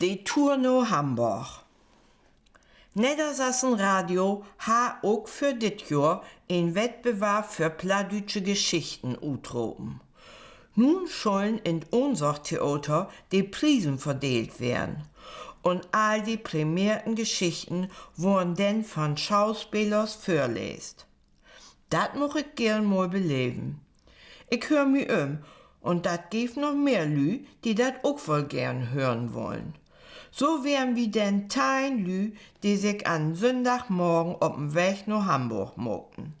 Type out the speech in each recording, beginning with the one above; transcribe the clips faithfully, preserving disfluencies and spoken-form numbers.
De Tour na Hamborg. Neddersassen Radio harr ok för dit Johr en Wettbewarf för plattdüütsche Geschichten utropen. Nu schullen in't Ohnsorg-Theater de Priesen verdeelt weern. Un all de prämeerten Geschichten worrn denn van Schauspelers vörleest. Dat much ik geern mal beleven. Ik höör mi üm, un dat geev noch mehr Lüüd, de dat ok woll geern hören wullen. So weren wi denn teihn Lüüd, de sik an Sünndagmorgen op den Weg na Hamborg maakten.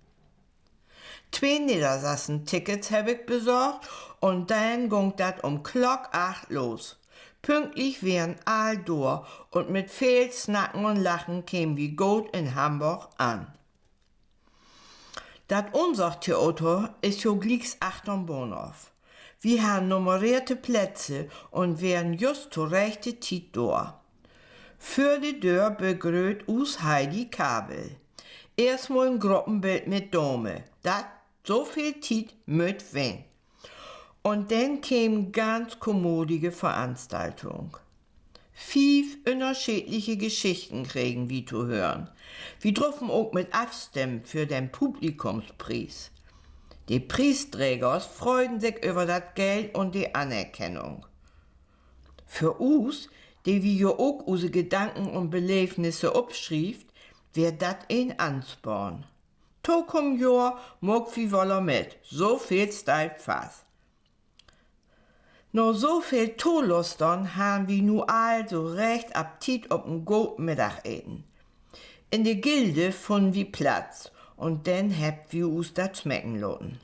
Twee Neddersassen-Tickets heff ik besorgt, un denn gung dat um Klock acht los. Pünktlich weren all dor, un mit veel Snacken un Lachen kemen wi goot in Hamborg an. Dat Ohnsorg-Theater is jo glieks achtern Bahnhoff. Wi harrn nummereerte Plätze un weren just to rechte Tiet dor. Vör de Döör begrööt us Heidi Kabel. Eerstmal en Gruppenbild mit Dame. Dat, so veel Tiet mööt ween. Un denn keem ganz kommodige Veranstaltung. Fief ünnerscheedliche Geschichten kregen wi to hören. Wi druffen ok mit afstimmen för den Publikumspries. De Priesdrägers freuden sik över dat Geld un de Anerkennung. För us, de wi jo ok use Gedanken un Beleevnisse opschrievt, weer dat en Ansporn. Tokamen Johr maakt wi woller mit, so veel steiht fast. Na so veel Tolustern harrn wi nu also recht Aptiet op en goot Middageten. In de Gilde funnen wi Platz, un denn hebbt wi us dat smecken laten.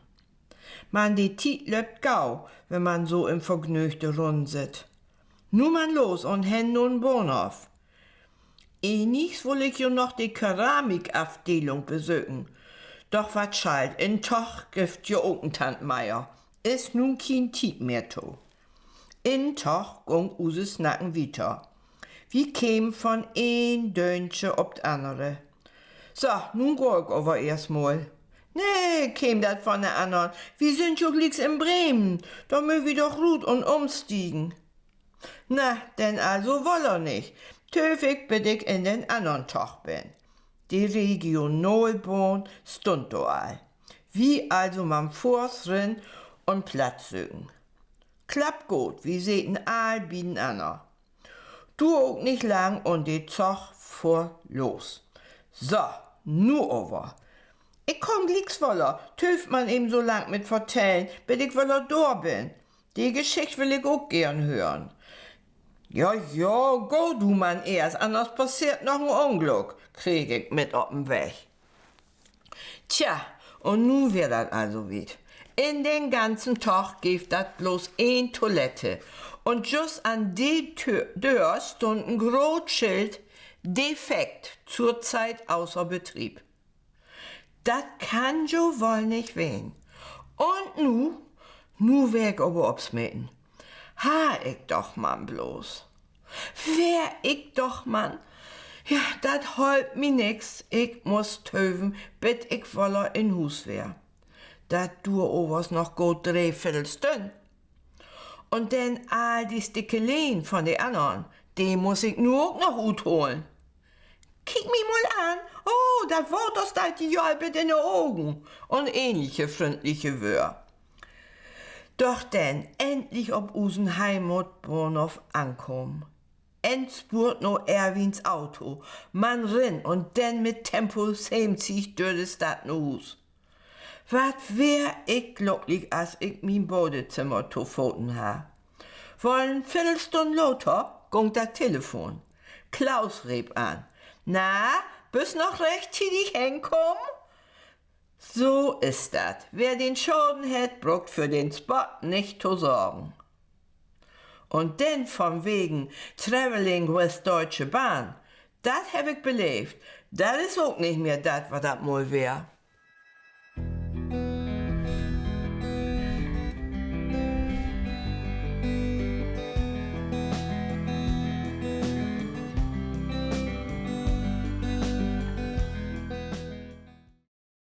Man de Tiet löppt gau, wenn man so in vergnöögte Runn sitt. Nu man los un hen na'n Bahnhoff. Egentlich wull ik jo noch de Keramikafdelung besöken. Doch wat schall 't, in Tog gifft jo ok en Tant Meier. Is nu kien Tiet mehr to. In Tog gung use Snacken wieter. Wi kemen von een Döntje op 't annere. So, nu gah ik aver eerstmal. Nee, keem dat von de annern, wi sünd jo glieks in Bremen, dor mööt wi doch rut un umstiegen. Na, denn also woller nich. Tööv ik, bit ik in den annern Tog bün. De Regionalbahn stund dor al. Wi also man foors rin un Platz söken. Klapp goot, wi seten all bi'nanner. Duer ok nich lang un de Tog fohr los. So, nu aver. Ik kaam glieks woller, tööv man even so lang mit Vertellen, bit ik woller dor bün. De Geschicht will ik ok geern hören. Ja, ja, gah du man eerst, anners passeert noch en Unglück, kreeg ik mit op den Weg. Tja, un nu weer dat also wiet. In den ganzen Tog geev dat blots een Toilette. Un just an de Tö-, Döör stund en groot Schild: Defekt, zurzeit außer Betrieb. Dat kann jo woll nich ween. Un nu? Nu weer ik aver opsmeten. Harr ik doch man blots. Weer ik doch man. Ja, dat holp mi nix. Ik muss töven, bit ik woller in Huus weer. Dat duer avers noch goot dree Viddelstünn. Un denn all de Stickeleen von de annern, de muss ik nu ok noch utholen. Kiek mi mal an. Oh, dat Water steiht di jo al bit in de Ogen. Un ähnliche fründliche Wöör. Doch denn endlich op usen Heimatbahnhoff ankamen. Endspurt na Erwins Auto. Man rin un denn mit Tempo söventig dör de Stadt na Huus. Wat weer ik glücklich, as ik mien Badezimmer to faten harr. Woll en Viddelstünn later gung dat Telefon. Klaus reep an: Na, büst noch rechttiedig henkamen? So is dat. Wer den Schaden hett, bruukt för den Spott nich to sorgen. Un denn von wegen Traveling with Deutsche Bahn. Dat heff ik beleevt. Dat is ok nich mehr dat, wat dat mal weer.